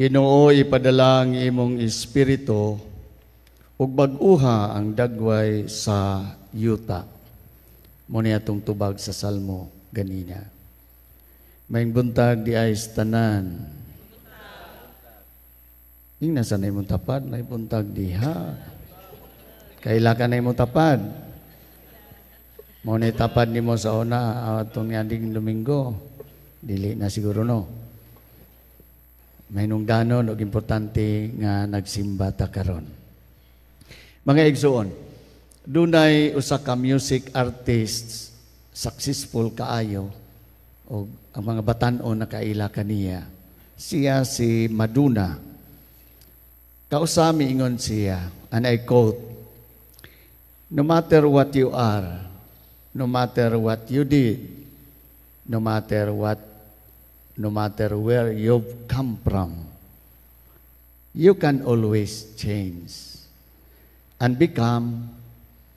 Ginoo, ipadala ang imong espiritu ug bag-uha ang dagway sa yuta. Mao ni atong tubag sa Salmo ganina. Maayong buntag diay sa tanan. Ingna sa na imong tapad, may buntag diha. Kaila ka na imong tapad. Mao ni tapad nimo sa una atong niading Domingo. Dili na siguro, no? Mahinungdanon og importante nga nagsimba ta karon. Mga igsuon, dunay usa ka music artist, successful kaayo og ang mga batan-on nakaila kaniya. Siya si Madonna. Kausa miingon siya, and I quote, "No matter what you are, no matter what you did, no matter where you've come from, you can always change and become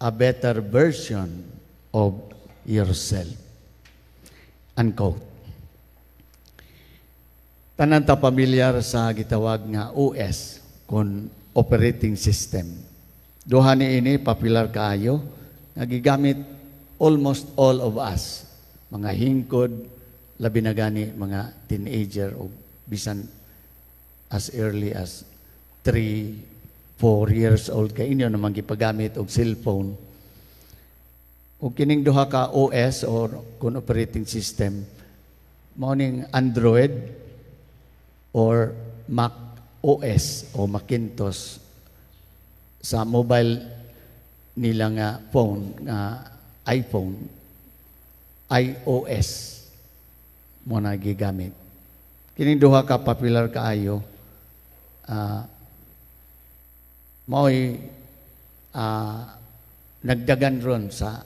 a better version of yourself." Unquote. Tanan ta pamilyar sa gitawag nga OS kon operating system. Duha ni ini popular kaayo nga gigamit almost all of us. Mga hingkod, labi na gani mga teenager o bisan as early as 3, 4 years old kay inyo naman gipagamit og cellphone. O kining duha ka OS or kun operating system, mao ning Android or Mac OS o Macintosh sa mobile nila nga phone nga iPhone, iOS mao na gigamit. Kining duha ka popular kaayo, mao'y nagdagan ron sa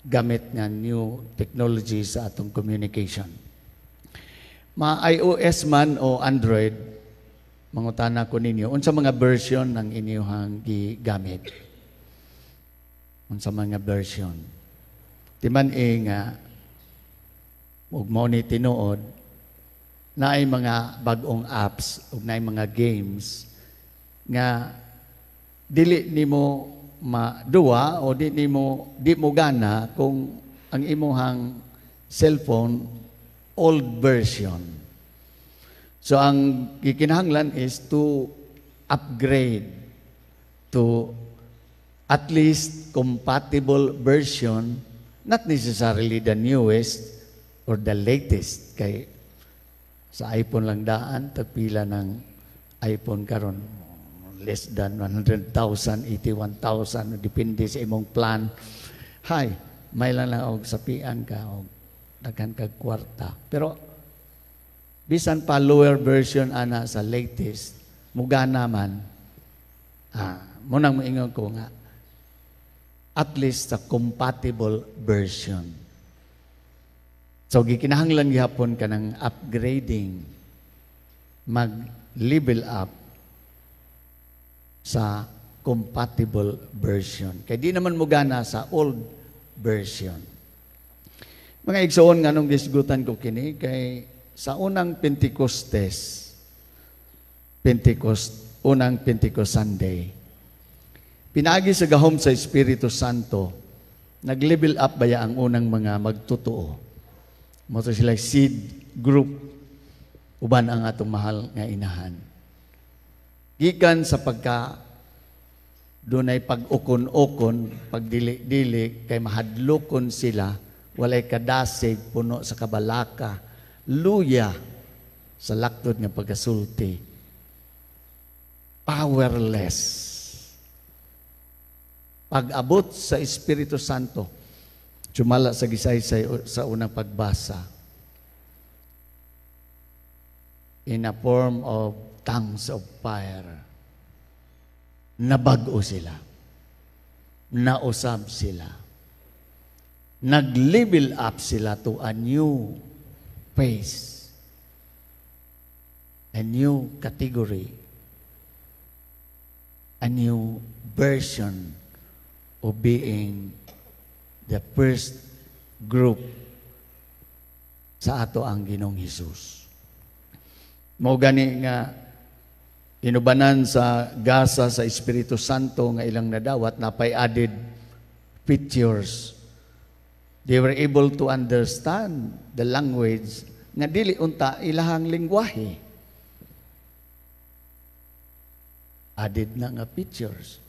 gamit nga new technology sa atong communication. Ma iOS man o Android, mangutana ko ninyo, unsa mga version ng inyong gigamit? Unsa mga version? Timan-i nga ug mao ni tinuod, naay mga bag-ong apps ug naay mga games nga dili nimo maduwa o di mo gana kung ang imuhang cellphone old version. So ang gikinahanglan is to upgrade to at least compatible version, not necessarily the newest or the latest, kay sa iPhone lang daan, tagpila ng iPhone karon, less than 100,000, 81,000, depende sa imong plan. Hay, may lang lang og sapian ka og daghan kag kwarta. Pero bisan pa lower version ana sa latest, mugana man, mao nang moingon ko nga at least sa compatible version. So gikinahanglan gihapon kanang upgrading, mag-level up sa compatible version. Kay di naman mugana sa old version. Mga igsoon, nganong gisgutan ko kini, kay sa unang Pentecostes, Pentecost, unang Pentecost Sunday, pinaagi sa gahom sa Espiritu Santo, nag-level up baya ang unang mga magtotoo. Mao to sila seed group uban ang atong mahal nga inahan. Gikan sa pagka dunay pag-ukon-ukon, pagdili-dili, kay mahadlokon sila, walay kadasig, puno sa kabalaka, luya sa laktod nga pagkasulti. Powerless. Pag-abot sa Espiritu Santo, sumala sa gisaysay sa unang pagbasa, in a form of tongues of fire, nabag-o sila. Nausab sila. Nag-level up sila to a new phase, a new category, a new version of being the first group sa ato ang Ginoong Hesus. Mao gani nga inubanan sa gasa sa Espiritu Santo nga ilang nadawat, napay added features. They were able to understand the language nga dili unta ilahang lingwahe. Added na nga features.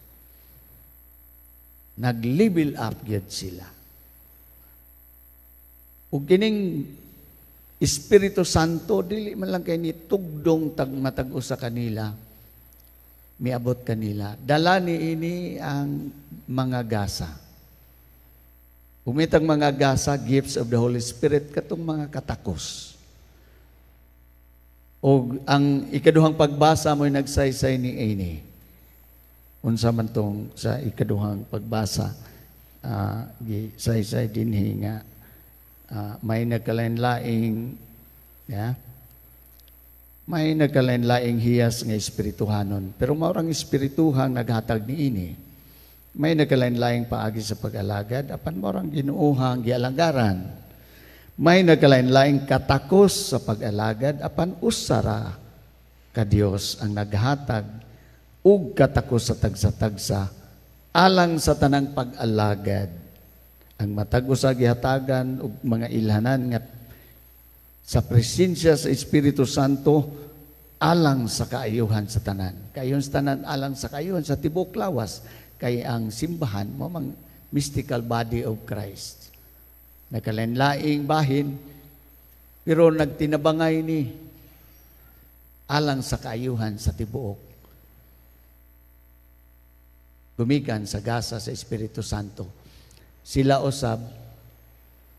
Nag-level up gyud sila. Ug kining Espiritu Santo dili man lang kay ni tugdong tag matag usa kanila, miabot kanila. Dala ni ini ang mga gasa. Umitang mga gasa, gifts of the Holy Spirit, katong mga katakos. O ang ikaduhang pagbasa mo'y nagsaysay ni ini. Unsa man tong sa ikaduhang pagbasa, gisaysay dinhi nga may nagkalain-laing, yeah, may nagkalain-laing hiyas nga espirituhanon, pero mao rang espirituhang naghatag niini. May nagkalain-laing paagi sa pag-alagad, apan mao rang Ginoohang gialagaran. May nagkalain-laing katakos sa pag-alagad, apan usa ra ka Dios ang naghatag ug katakos sa tagsa-tagsa alang sa tanang pag-alagad. Ang matag usa gihatagan og mga ilhanan nga sa presensya sa Espiritu Santo alang sa kaayuhan sa tanan. Kaayuhan sa tanan alang sa kaayuhan sa tibuok lawas, kay ang simbahan mo mang mystical body of Christ. Nagkalain-laing bahin pero nagtinabangay ni alang sa kaayuhan sa tibuok. Gumikan sa gasa sa Espiritu Santo. Sila usab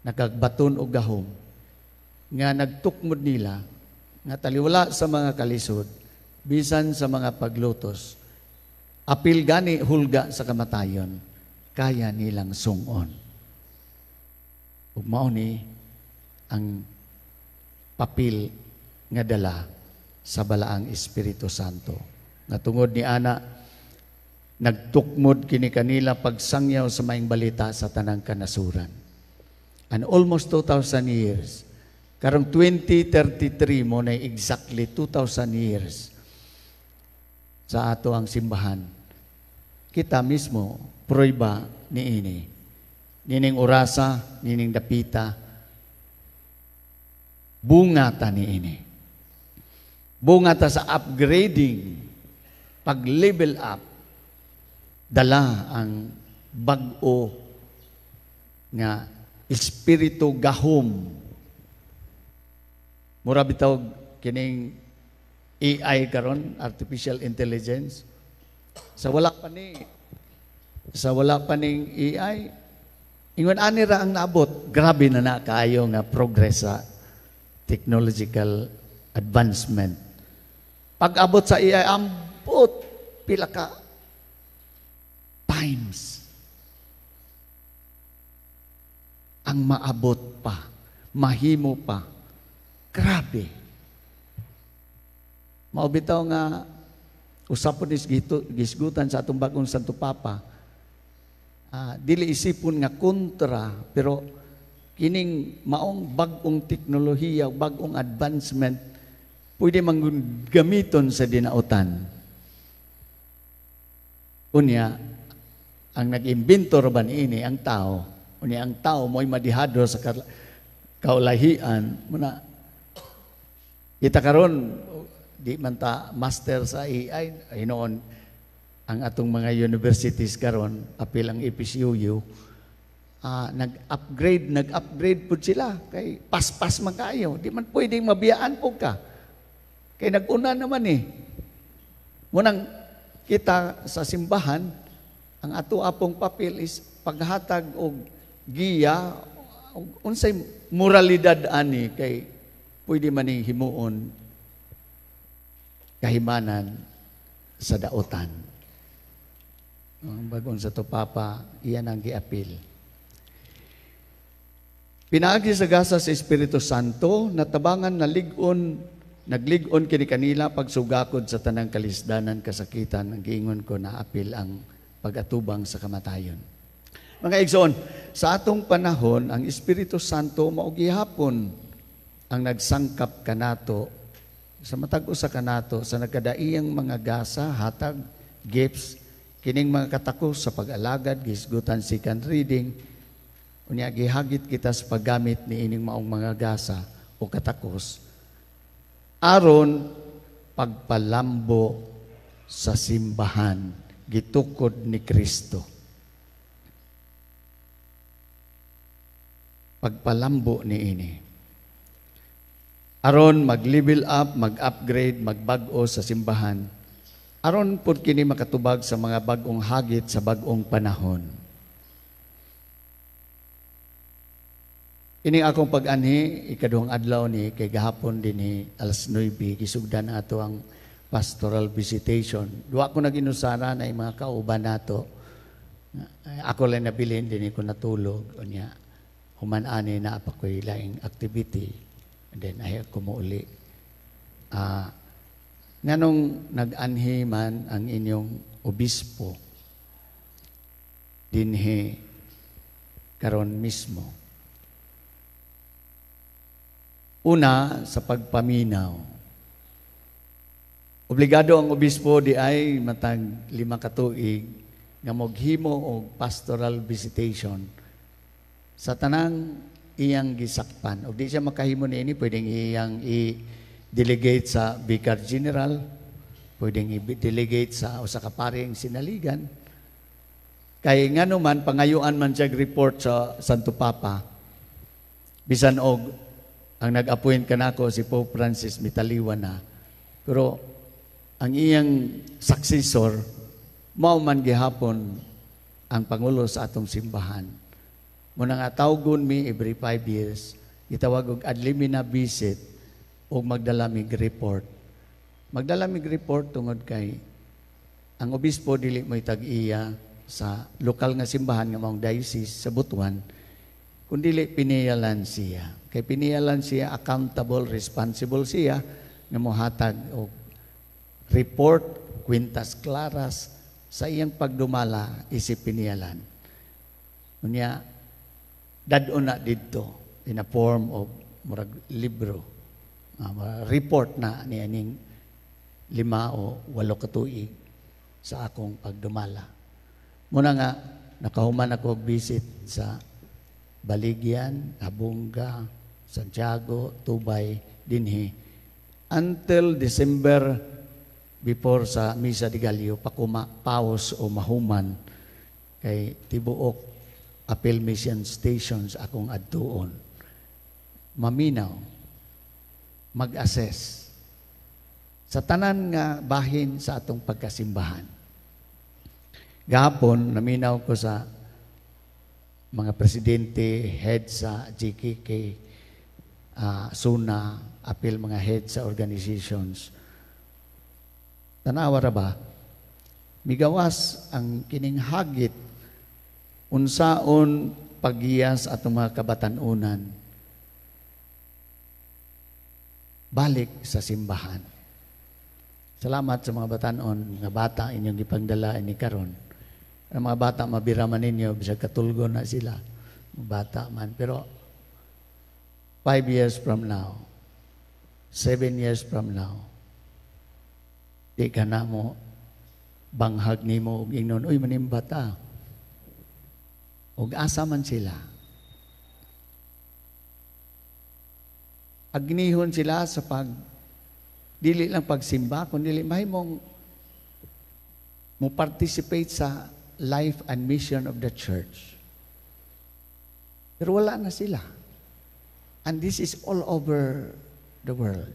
nakagbaton og gahom nga nagtukmod nila nga taliwala sa mga kalisod bisan sa mga paglutos, apil gani hulga sa kamatayon, kaya nilang sungon. Ug mao ni ang papel nga dala sa Balaang Espiritu Santo. Nga tungod ni ana, nagtukmod kini kanila pagsangyaw sa maayong balita sa tanang kanasuran. And almost 2,000 years, karong 2033 mo na exactly 2,000 years sa ato ang simbahan. Kita mismo, prueba niini. Nining orasa, nining dapita, bunga ta niini. Bunga ta sa upgrading, pag-level up, dala ang bag-o nga espiritu gahom. Mura bitaw kining AI karon, artificial intelligence. Sa wala pa ning AI, ingon ani ra ang naabot. Grabe na na kaayo nga progress sa technological advancement. Pag-abot sa AI, ambot pila ka times ang maabot pa, mahimo pa. Grabe. Mao bitaw nga usapon is gisgutan sa atong bagong Santo Papa. Dili isipon nga kontra, pero kining maong bag-ong teknolohiya, bag-ong advancement, pwede mang gamiton sa dinautan. Unya, ang nag-imbento ra ba niini ang tao? Unya ang tao mo'y madihado sa kaulahian. Muna, kita karon di man ta master sa AI, hinoon ang atong mga universities karon, apil ang EPCUU, nag-upgrade pud sila kay paspas man kaayo, di man pwedeng mabiyaan pud ka. Kay nag-una naman eh. Munang kita sa simbahan, ang ato apong papel is paghatag og giya og unsay moralidad ani kay pwede man ning himuon kahimanan sa daotan. Ang bagong sa to Papa, iyan ang giapil. Pinaagi sa gasa sa Espiritu Santo, natabangan na lig-on, naglig-on kini kanila pagsugakod sa tanang kalisdanan, kasakitan, ang giingon ko na apil ang pagatubang sa kamatayon. Mga igsoon, sa atong panahon, ang Espiritu Santo mao gihapon ang nagsangkap kanato Sa matag usa kanato sa nagkadaiyang mga gasa, hatag, gifts, kining mga katakos sa pag-alagad, gihisgutan second reading, unya gihagit kita sa paggamit ni ining maong mga gasa o katakos aron pagpalambo sa simbahan gitukod ni Kristo. Pagpalambo ni ini. Aron mag-level up, mag-upgrade, magbag-o sa simbahan. Aron pud kini makatubag sa mga bag-ong hagit sa bag-ong panahon. Ini akong pag-anhi, ikaduhang adlaw ni kay gahapon dinhi alas 9 gisugdan ato ang pastoral visitation. Duwa ko naginusara na yung mga kauban nato. Ako lang nabilin dinhi ko natulog unya. Human ani na pa ko'y laing activity. And then ay ako muuli. Nganong nag-anhi man ang inyong obispo dinhi karon mismo? Una, sa pagpaminaw. Obligado ang obispo di ay matag 5 ka tuig nga moghimo og pastoral visitation sa tanang iyang gisakpan. Og di siya makahimo niini, pwedeng iyang i-delegate sa Vicar General, pwedeng i-delegate sa usa ka paring sinaligan. Kay ngano man pangayuan man siya report sa Santo Papa. Bisan og ang nag-appoint kanako si Pope Francis mitaliwan na. Pero ang iyang successor mao man gihapon ang pangulo sa atong simbahan. Muna nga tawgon mi every 5 years, gitawag og ad limina visit og magdala mig report. Magdala mig report tungod kay ang obispo dili mo'y tag-iya sa lokal nga simbahan nga maong diocese sa Butuan, kundi piniyalan siya. Kay piniyalan siya, accountable, responsible siya nga mohatag og report, kwintas claras sa iyang pagdumala isip piniyalan. Unya dad-on na didto in a form of murag libro, report na ni aning 5 o 8 ka tuig sa akong pagdumala. Muna nga nakahuman ako og visit sa Baligyan, Abunga, Santiago, Tubay, dinhi until December before sa Misa de Gallo pakuma paus o mahuman kay tibuok Appeal Mission Stations akong adtuon. Maminaw, mag-assess sa tanan nga bahin sa atong pagkasimbahan. Gahapon, naminaw ko sa mga presidente, head sa GKK, SUNA, appeal mga head sa organizations. Tanawa ra ba? Migawas ang kining hagit unsaon pagiyas atong mga kabatan-unan balik sa simbahan. Salamat sa mga batan-on, mga bata inyong gipangdala ini karon. Ang mga bata mabira man ninyo, bisag katulgo na sila. Bata man, pero 5 years from now, 7 years from now, di ka na mo banghag nimo og ingnon, uy manim bata. Og asa man sila. Agnihon sila sa pag dili lang pagsimba, kundi mahimong mo participate sa life and mission of the church. Pero wala na sila. And this is all over the world.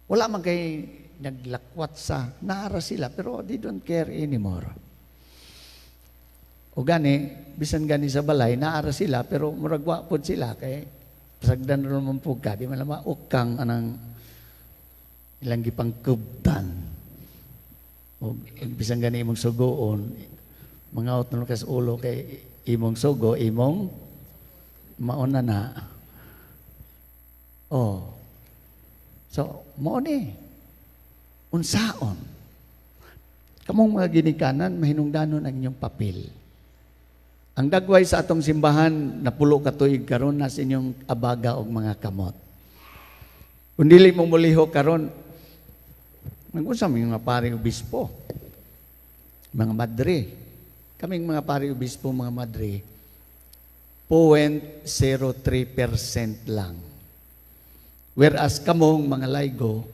Wala man kay naglakwat sa naara sila, pero they don't care anymore. O gani, bisan gani sa balay, naara sila, pero murag wa pod sila, kay pasagdan ron man po ka, di man lang maukang anang ilang gipangkubtan. O bisan gani imong sugoon, mangaot na kas ulo kay imong sugo, imong mauna na. Oh. So, mao ni. Unsaon. Kamong mga ginikanan, mahinungdanon ang inyong papel. Ang dagway sa atong simbahan, napulo ka tuig karon na sa inyong abaga og mga kamot. Kung dili mo mulihok karon, nag-unsa may mga pari obispo, mga madre. Kaming mga pari obispo, mga madre, 0.03% lang. Whereas kamong mga laygo,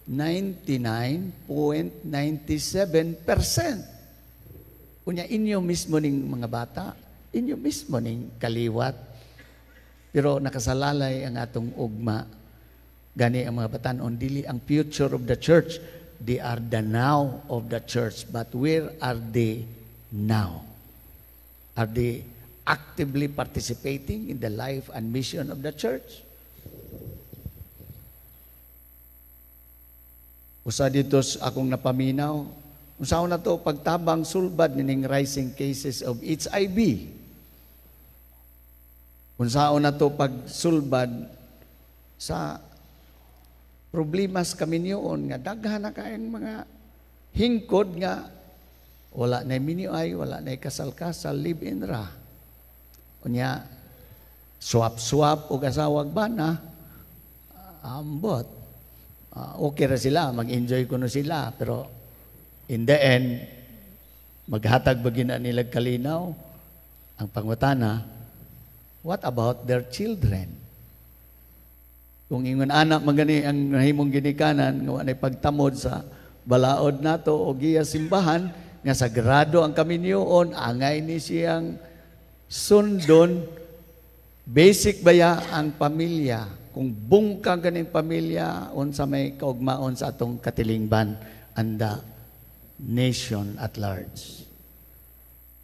99.97%. Unya inyo mismo ning mga bata, inyo mismo ning kaliwat. Pero nakasalalay ang atong ugma. Gani ang mga batanon, dili ang future of the church. They are the now of the church. But where are they now? Are they actively participating in the life and mission of the church? Usa dito akong napaminaw, unsaon na to pagtabang sulbad nining rising cases of HIV. Unsaon na to pagsulbad sa problemas kaminyoon nga daghan na kayong mga hingkod nga wala na minyo ay, wala na kasal-kasal, live-in ra. Unya, swap-swap og asawag bana, ambot. Okay ra sila, mag-enjoy kuno sila, pero in the end, maghatag ba gina nila kalinaw? Ang pangutana, what about their children? Kung ingon anak magani ang nahimong ginikanan nga walay pagtamod sa balaod nato o giya simbahan nga sagrado ang kaminyoon, angay ni siyang sundon, basic baya ang pamilya. Kung bungkag ganing pamilya, unsa may kaugmaon sa atong katilingban and the nation at large.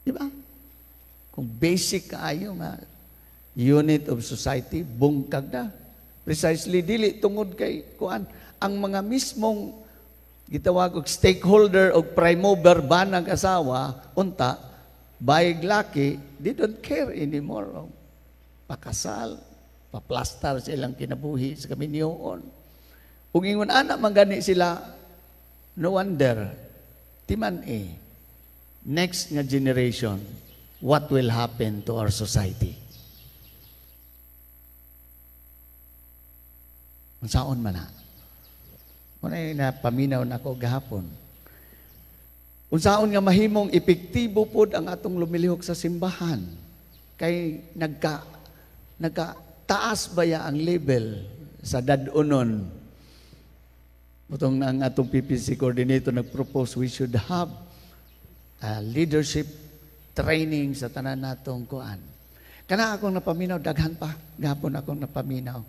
Di ba? Kung basic kaayo nga unit of society, bungkag na. Precisely dili tungod kay kuan ang mga mismong gitawag og stakeholder og prime mover banag asawa unta bayig laki, they don't care anymore. Pakasal, paplastar sa ilang kinabuhi sa kaminyoon. Kung ingon ana man gani sila, no wonder timan eh next nga generation, what will happen to our society? Unsaon man na? Muna napaminaw na ako gahapon. Unsaon nga mahimong epektibo pod ang atong lumilihok sa simbahan? Kay nagka taas baya ang level sa dad-unon. Butong ang atong PPC coordinator nag-propose we should have a leadership training sa tanan natong kuan. Kana akong napaminaw, daghan pa. Gahapon akong napaminaw.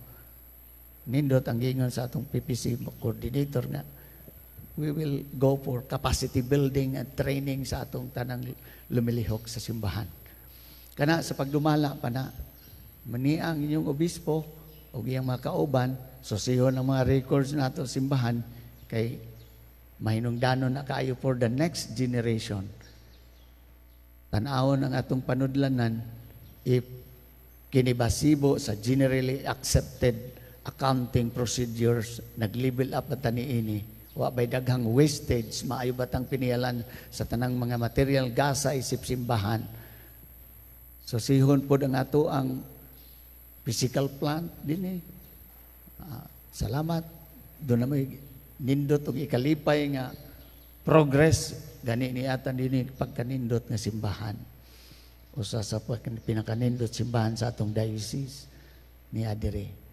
Nindot ang gingon sa atong PPC coordinator nga we will go for capacity building and training sa atong tanang lumilihok sa simbahan. Kana sa pagdumala pa na, maniang inyong obispo o iyang mga kauban, sosihon ang mga records nato simbahan kay mahinungdanon na kaayo for the next generation. Tan-awon ang atong panudlanan if kinibasibo sa generally accepted accounting procedures, nag-level up at taniini, wa bay daghang wastage, maayo batang piniyalan sa tanang mga material gasa isip simbahan. So sihon pod ang ato ang physical plant dinhi. Salamat do na may nindot og ikalipay nga progress gani ni atan dinhi pagkanindot nga simbahan. Usa sa pinakanindot simbahan sa atong diocese ni adire.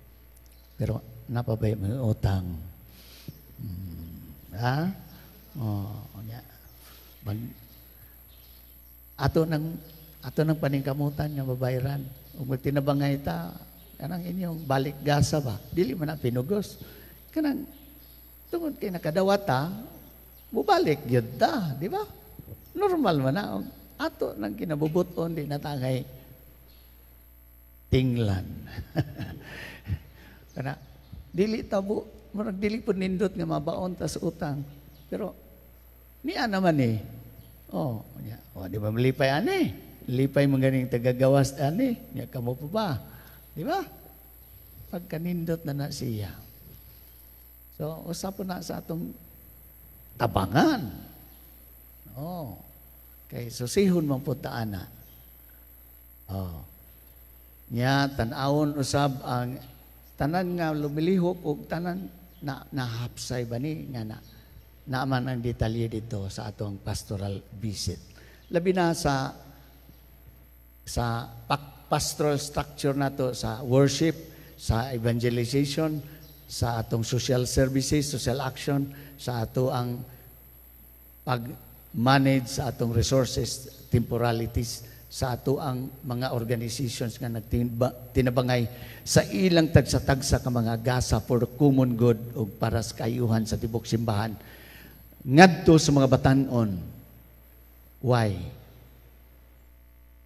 Pero napabay mo yung utang. Ha? Oh, nya. Ato nang paningkamutan nga babayaran. Ug magtinabangay ta, kanang inyong balik gasa ba? Dili man na pinugos. Kanang tungod kay nakadawata, mubalik gyud ta, di ba? Normal man na. Ato nang kinabubuton di natangay tinglan. Kana dili tabo, murag dili pud nindot nga mabaon ta sa utang. Pero niya naman eh. Oh, nya, oh, di ba malipay ani? Lipay man ganing tagagawas ani, nya kamo pa ba? Di ba? Pagkanindot na na siya. So, usap po na sa atong tabangan. Oh. Kay susihon man po ta ana. Oh. Nya tan-awon usab ang Tanan nga lumilihok og tanan na nahapsay ba ni nga na naaman ang detalye dito sa atong pastoral visit. Labi na sa pastoral structure nato, sa worship, sa evangelization, sa atong social services, social action, sa ato ang pag-manage sa atong resources, temporalities, sa ato ang mga organizations nga nagtinabangay sa ilang tagsa-tagsa ka mga gasa for the common good ug para sa kaayuhan sa tibok simbahan ngadto sa mga batan-on. Why?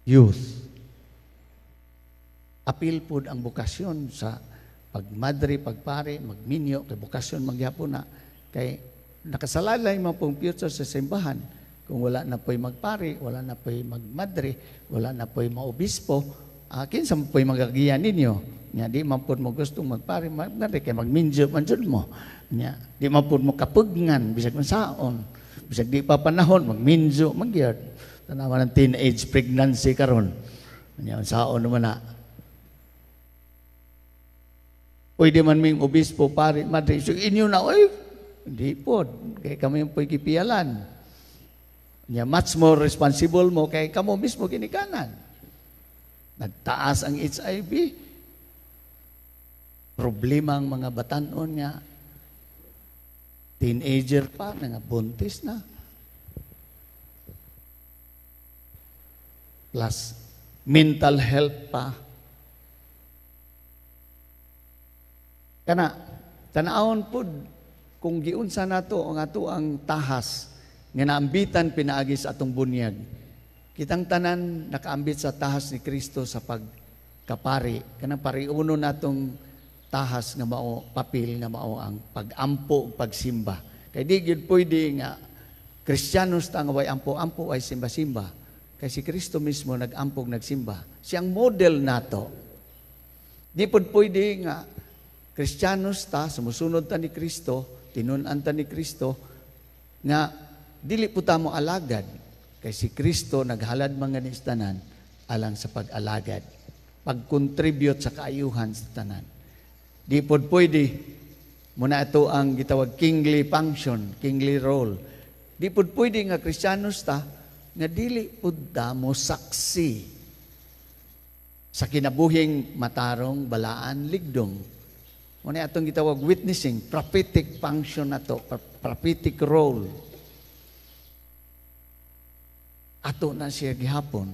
Youth. Apil pod ang bokasyon sa pagmadre, pagpare, magminyo, kay bokasyon magyapon na. Kay nakasalalay mo pong future sa simbahan. Kung wala na po'y magpare, wala na po'y magmadre, wala na po'y maobispo, kinsa man po'y magagiya ninyo? Nya di man pod mo gustong magpare, magmadre, kay magminyo man jud mo. Nya di man pod mo kapugnan bisag unsaon. Bisag di pa panahon magminyo magyud. Tanawa ng teenage pregnancy karon. Nya unsaon naman na. Pwede man ming obispo, pare, madre. So inyo na, oy, hindi pod. Kay kami yung po'y gipiyalan. Nya much more responsible mo kay kamo mismo ginikanan. Nagtaas ang HIV. Problema ang mga batanon nga teenager pa, nga buntis na. Plus, mental health pa. Kana, tanawon pud kung giunsa nato ang ato ang tahas nga naambitan pinaagi sa atong bunyag. Kitang tanan nakaambit sa tahas ni Kristo sa pagkapari. Kanang pariuno natong tahas nga mao papel nga mao ang pag-ampo ug pagsimba. Kay di gyud pwede nga Kristiyanos ta nga way ampo-ampo ay simba-simba. Kay si Kristo mismo nag-ampo ug nagsimba. Siyang model nato. Di pud pwede nga Kristiyanos ta, sumusunod ta ni Kristo, tinun-an ta ni Kristo, nga dili po ta mo alagad. Kay si Kristo naghalad man gani sa tanan alang sa pag-alagad, pag-contribute sa kaayuhan sa tanan. Di pod pwede muna ito ang gitawag kingly function, kingly role. Di pod pwede nga Kristiyanos ta nga dili pod ta mo saksi sa kinabuhing matarong, balaan, ligdong. Muna atong gitawag witnessing, prophetic function nato, prophetic role. Ato na siya gihapon.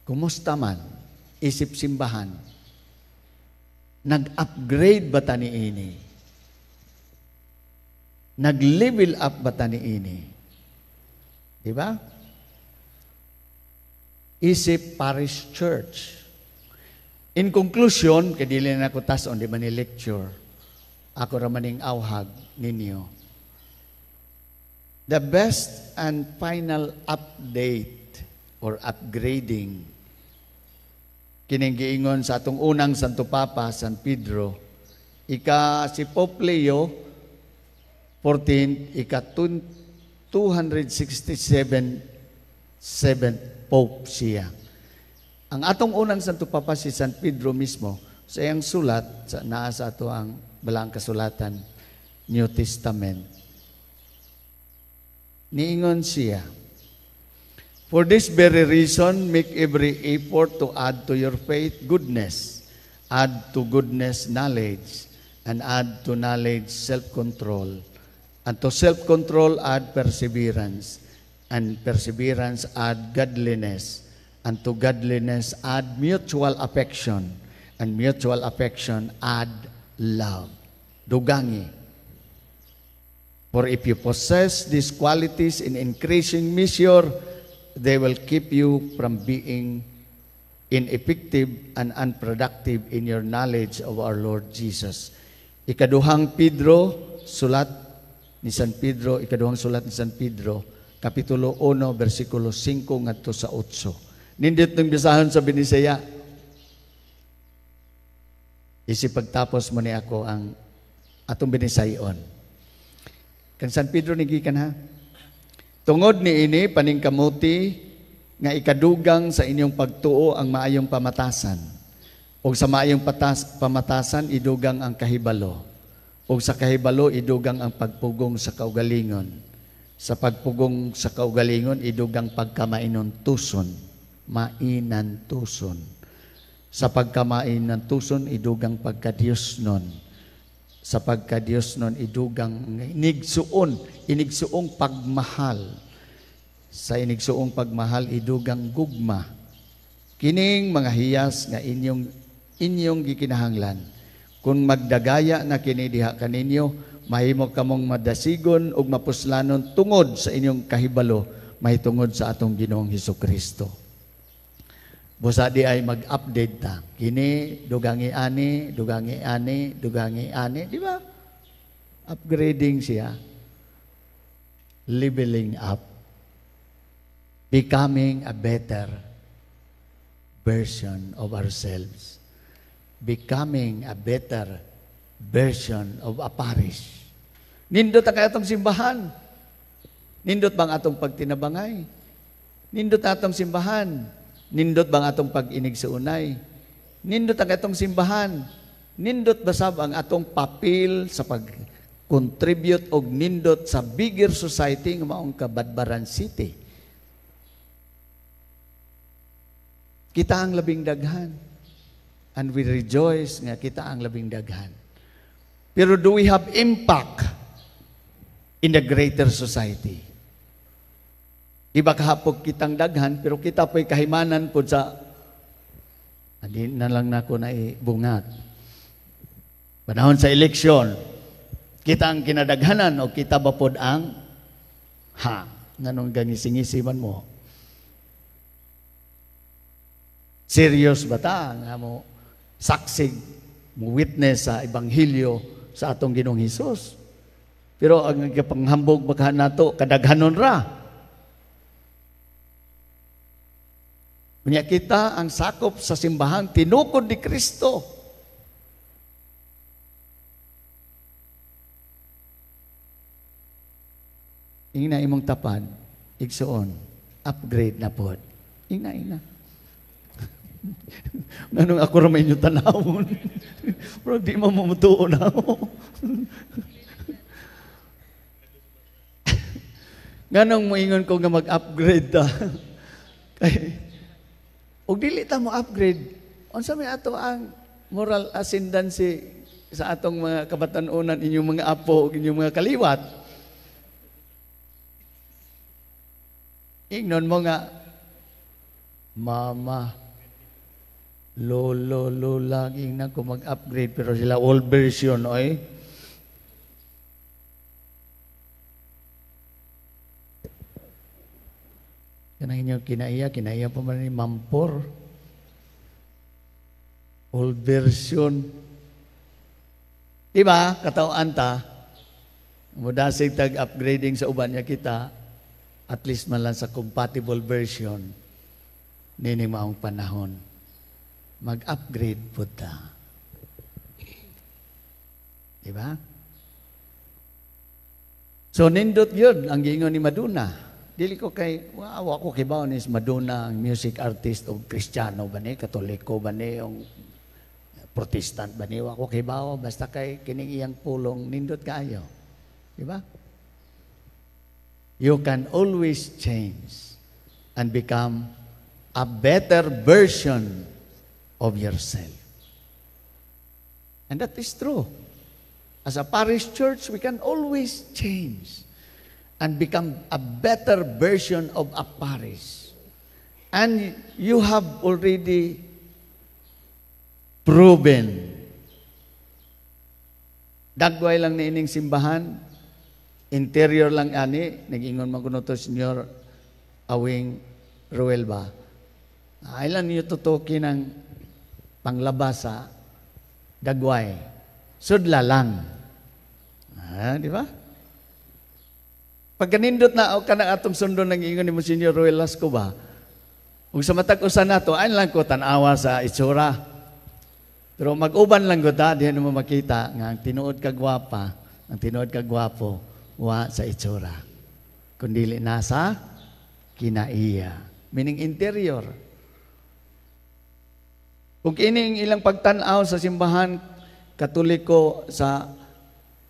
Kumusta man, isip simbahan, nag-upgrade ba ta niini? Nag-level up ba ta niini? Di ba? Isip Parish Church. In conclusion, kay dili na ako tas-on, di ba ni lecture, ako ra maning awhag ninyo. The best and final update or upgrading kining giingon sa atong unang Santo Papa, San Pedro, ika si Pope Leo 14, ika 267 7th Pope siya. Ang atong unang Santo Papa si San Pedro mismo, sa iyang sulat, sa naa sa ato ang balaang kasulatan, New Testament. Niingon siya, "For this very reason, make every effort to add to your faith goodness, add to goodness knowledge, and add to knowledge self-control, and to self-control add perseverance, and perseverance add godliness, and to godliness add mutual affection, and mutual affection add love." Dugangi. "For if you possess these qualities in increasing measure, they will keep you from being ineffective and unproductive in your knowledge of our Lord Jesus." Ikaduhang Pedro, sulat ni San Pedro, ikaduhang sulat ni San Pedro, Kapitulo 1, versikulo 5 ngadto sa 8. Nindot ng bisahan sa Binisaya. Isip pagtapos mo ni ako ang atong Binisayon. Kang San Pedro ni gikan ha. "Tungod ni ini paningkamuti nga ikadugang sa inyong pagtuo ang maayong pamatasan. Ug sa maayong pamatasan idugang ang kahibalo. Ug sa kahibalo idugang ang pagpugong sa kaugalingon. Sa pagpugong sa kaugalingon idugang pagkamainuntuson, mainantuson. Sa pagkamainantuson idugang pagkadiyosnon. Sa pagkadiyosnon idugang inigsuon, inigsuong pagmahal. Sa inigsuong pagmahal idugang gugma. Kining mga hiyas nga inyong gikinahanglan. Kung magdagaya na kini diha kaninyo, mahimo kamong madasigon ug mapuslanon tungod sa inyong kahibalo mahitungod sa atong Ginoong Hesukristo. Busa di ay mag-update ta. Kini dugangi ani, dugangi ani, dugangi ani, di ba? Upgrading siya. Leveling up. Becoming a better version of ourselves. Becoming a better version of a parish. Nindot ang atong simbahan. Nindot bang atong pagtinabangay? Nindot atong simbahan. Nindot bang atong pag-inig sa unay? Nindot ang atong simbahan. Nindot basab ang atong papel sa pag-contribute og nindot sa bigger society nga maong Cabadbaran City. Kita ang labing daghan. And we rejoice nga kita ang labing daghan. Pero do we have impact in the greater society? Di ba kahapog kitang daghan, pero kita po'y kahimanan po sa, hindi na lang nako na ibungat. Panahon sa eleksyon, kita ang kinadaghanan o kita ba pod ang, ha, nganong gangisingisi man mo? Serious ba ta nga mo saksig, mo witness sa ebanghelyo sa atong Ginoong Hesus? Pero ang panghambog baka nato kadaghanon ra. Unya kita ang sakop sa simbahan tinukod ni Kristo. Ingna imong tapad, igsuon, upgrade na pod. Ingna, ingna. Nganong ako ra may inyo tanawon. Pero di mo mamutuon ako. Nganong moingon ko nga mag-upgrade ta. Kay og dili ta mo upgrade, unsa may ato ang moral ascendancy sa atong mga kabatan-onan, inyong mga apo ug inyong mga kaliwat? Ingnon mo nga mama, lolo, lola, ingnan ko mag-upgrade, pero sila old version, oy. Kanang inyong kinaiya, kinaiya pa man ni Mampor. Old version. Diba? Katawaan ta, mudasig tag-upgrading sa uban niya kita, at least man lang sa compatible version, nining maong panahon. Mag-upgrade po ta. Diba? So, nindot yun ang giingon ni Madonna. Dili ko kay, wow, ako kibaw ni Madonna, ang music artist o Kristiyano ba ni, Katoliko ba ni, o Protestant ba ni, ako kibaw, basta kay kining iyang pulong, nindot kaayo. Diba? You can always change and become a better version of yourself. And that is true. As a parish church, we can always change and become a better version of a parish. And you have already proven. Dagway lang ni ining simbahan, interior lang ani, nag-ingon man kuno to Senyor Awing Ruel ba? Ay lang niyo tutuki ng panglabas sa dagway. Sudla lang. Ah, di ba? Pagkanindot na o kanang atong sundon ng ingon ni Monsignor Ruel Lasco ba? Ug sa matag usa nato, ay lang ko tan-awa sa itsura. Pero mag-uban lang ko ta, diyan mo makita nga ang tinuod ka gwapa, ang tinuod ka gwapo, wa sa itsura. Kundili nasa kinaiya. Meaning interior. Kung kining ilang pagtan-aw sa simbahan Katoliko sa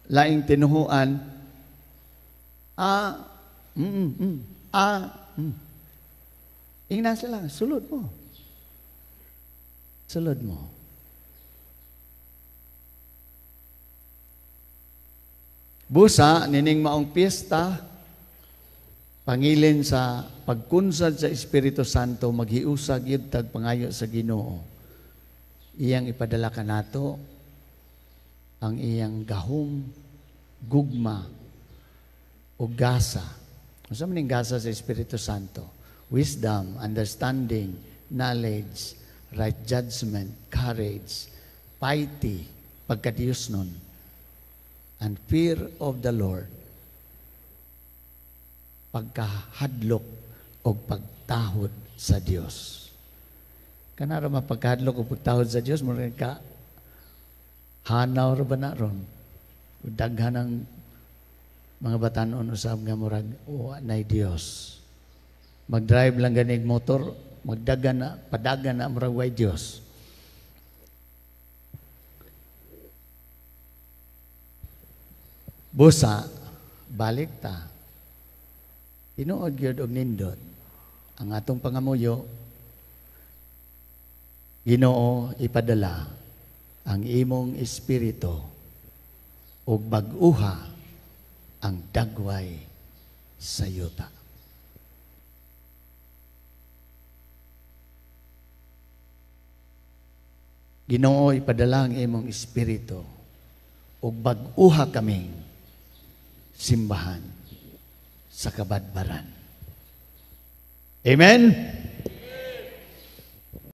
laing tinuhuan, Ingna sila, sulod mo. Sulod mo. Busa, nining maong piyesta, pangilin sa pagkunsad sa Espiritu Santo, maghiusag yun tag pangayo sa Ginoo. Iyang ipadala kanato ang iyang gahom, gugma, o gasa. Unsa man ning gasa sa Espiritu Santo? Wisdom, understanding, knowledge, right judgment, courage, piety, pagkadiyos nun, and fear of the Lord, pagkahadlok o pagtahod sa Dios. Kanara mapagkahadlok o pagtahod sa Dios, mura ka hanaw ra ba na ron? Daghan ang mga batanon usab nga murag wa nay Dios. Mag-drive lang ganig motor, magdagan na, padagan na murag way Dios. Busa, balik ta. Tinuod gyud og nindot ang atong pangamuyo. Ginoo, ipadala ang imong espiritu ug bag-uha ang dagway sa yuta. Ginoo, ipadala ang imong espiritu ug bag-uha kaming simbahan sa kabadbaran. Amen?